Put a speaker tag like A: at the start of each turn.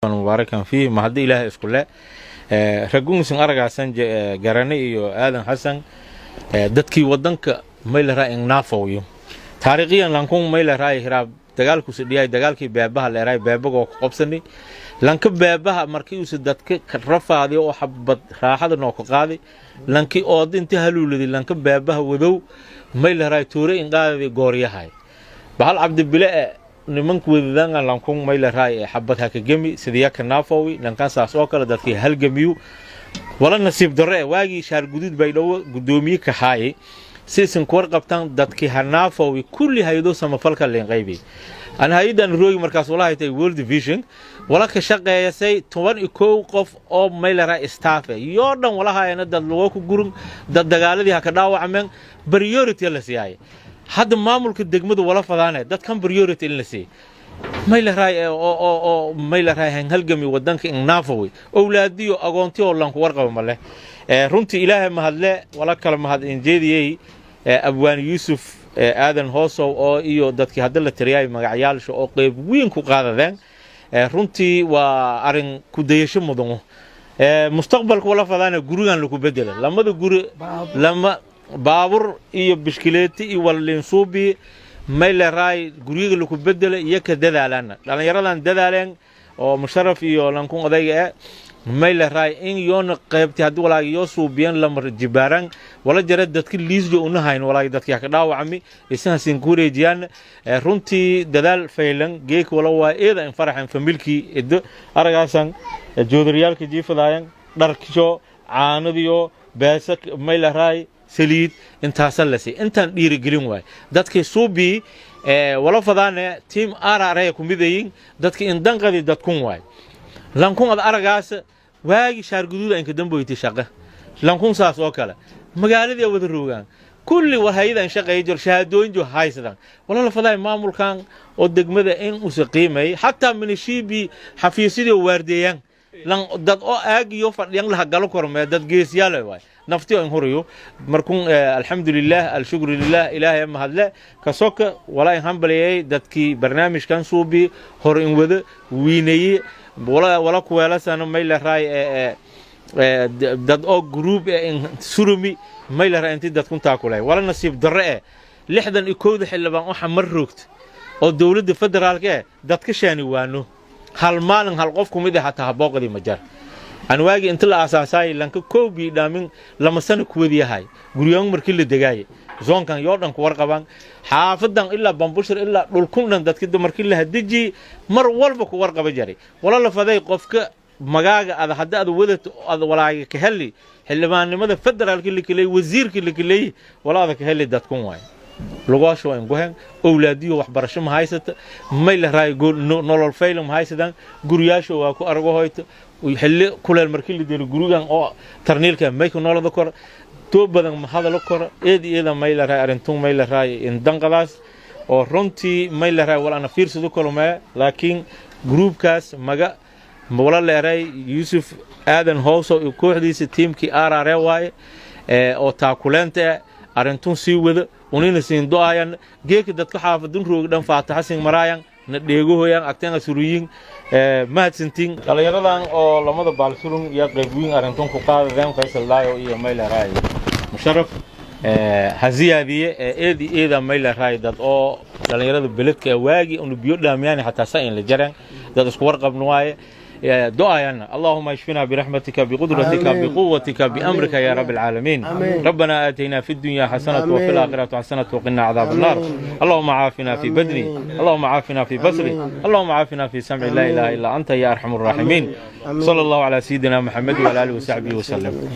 A: Mubaarakan fiih. Mahadda Ilaahay isku le. Ragunsan aragaasan Garane iyo Aadan Xasan, dadkii wadanka maylaraa ingnaafoyo taariikhiyan lankun maylaraa hiraab dagaalkuusa dhiyay, dagaalkii beebaha leeraay, beebagoo ku qabsanay lanka beebaha markii uusa dadka rafaadiyo oo xabad raaxada noo ka qaaday, lankii ooda inta haluuladay, lanka beebaha wadow maylaraa tuure inqaadadi gooryahay bahal Cabdibile e nimanka wadadanga lankun maylaraa xabad haka gemi sidiyaka naafowi. Lankan saas oo kale dadkii halgamiyu. Wala nasiib darro e waagii Shaar Guduud Baydhabo guddoomiye ka haayay, siisan kuwar qabtaan dadkii hanaafowi kulli hay-ado samafalka leen qaybi. An hay-adan roogi markaas wala haytay World Vision, wala ka shaqeeyasay 11 qof oo maylara staff yoo dhan wala hayana dad lagu ku gurun, dad dagaaladii ha ka dhaawacmeen priority la siiyay. Hadda maamulka degmadu wala fadaane dadkan priority in la siiyay maylaray oo maylaray halgami wadanka ingnaafowi, owlaadiyo agoontiyo lanku warqaba male. Runtii Ilaahay mahadle. Wala kale mahad injeediyey Abwaan Yuusuf Aadan Hoosow oo iyo dadkii hadda la tiriyay magacyaalsha oo qeyb weyn ku qaadadeen. Runtii waa arin ku dayasho mudan. Mustaqbalka wala fadaana gurigan lagu bedela lamada guri, lama baabur iyo bishkileeti iyo waliinsuubi mayleray guryaga lagu bedela iyo ka dadaalaan dhallinyaradan dadaaleen oo Musharaf iyo lankun odayga eh mayleray in yoona qaybti haddii walaagi yoo suubiyan lamar jibaaran wala jara dadka liisjo una hayn walaagi dadkii ka dhaawacmi isaha siin ku wareejiyaan. Runtii dadaal faylan geek wala waa eeda in faraxan familkii iddo aragaasan joodariyaalka jiifadaayan, dharkisho, caanadiyo, beesa mayleray, saliid intaasa la sii intaan dhiirigelin waay dadkii suubii. Wala fadaane team araraya ku midayin dadki indanqadi dadkun waay. Lankun ad aragaas waagi Shaar Guduuda inka damboytay shaqa, lankun saas oo kale magaaladii wada roogaan kulli war hay-adan shaqeeya jir, shahaadooyin jo haysadan. Wala la fadaay maamulkan oo degmada in uusa qiimeey xataa minishiibi xafiisyadii waardeeyaan lan dad oo aagiyo fadhiyan laha galo kormee, dad geesiyaal waay nafti in hurayo. Markun alxamdulilah, alshukru lilah, Ilaahay mahadle. Kasoka walaa in hambaliyay dadkii barnaamijkan suubi hor in wada wiinayey. Wala kuweelasana mayla raay dad oo group in surumi mayla raay intii dadkun taakulay. Wala nasiib darro eh 61-da xildhibaan waxa mar roogta oo dowladda federaalka eh dadka shaani waano hal maalin hal qof kumid ah hataa habooqadii ma jar. Aan waagi inta la aasaasay lanka koobii dhaamin 2 sano kuwadiyahay guryoon markii la degaayay zoonkan yoo dhan ku warqabaan, xaafadan ilaa Bambushir ilaa dhulkun dhan dadka markii la hadeji mar walba ku warqaba jaray. Wala la faday qofka magaaga ada hadda ad wadato ad walaaga ka heli xildhibaannimada federaalka la keley, wasiirka la keley, wala ada ka heli dadkun waay lugaasha waa inguhen, owlaadiyo waxbarasho ma haysata, may la raay nolol fayla ma haysadaan, guryaasha waa ku argo hoyta xilli kuleel markii la diro gurigan oo tarniilka may ku noloda kor too badan ma hadalo kor eed eeda may la raay arintun may la raay indanqadaas oo runtii may la raay wal ana fiirsado kulmee. Laakiin groupkaas maga wala leeray Yuusuf Aadan Hooso iyo kooxdiisa tiimkii RRA waaye oo taakuleenta arintun sii wada unina siin do-ayan geeka dadka xaafadun roogi dhan faataxa siin maraayan na dheegahoyaan agteena suruyin. Mahadsantiin dhalinyaradan oo lamada baalsurun iyo qaybweyn arintun ku qaadadeen, Faysal Daayo iyo mayleray Musharaf ha ziyaadiye eedi eeda mayleray dad oo dhalinyarada beledka waagi unu biyo dhaamiyaan xataa sa in la jareen dad isku warqabno waaye دعاءنا. اللهم اشفنا برحمتك، بقدرتك، بقوتك، بأمرك يا رب العالمين. آمين. ربنا آتينا في الدنيا حسنة وفي الآخرة حسنة وقنا عذاب النار. اللهم عافنا في بدني، اللهم عافنا في بصري، اللهم عافنا في سمعي، لا إله إلا أنت يا أرحم الراحمين. صلى الله على سيدنا محمد وعلى آله وصحبه وسلم.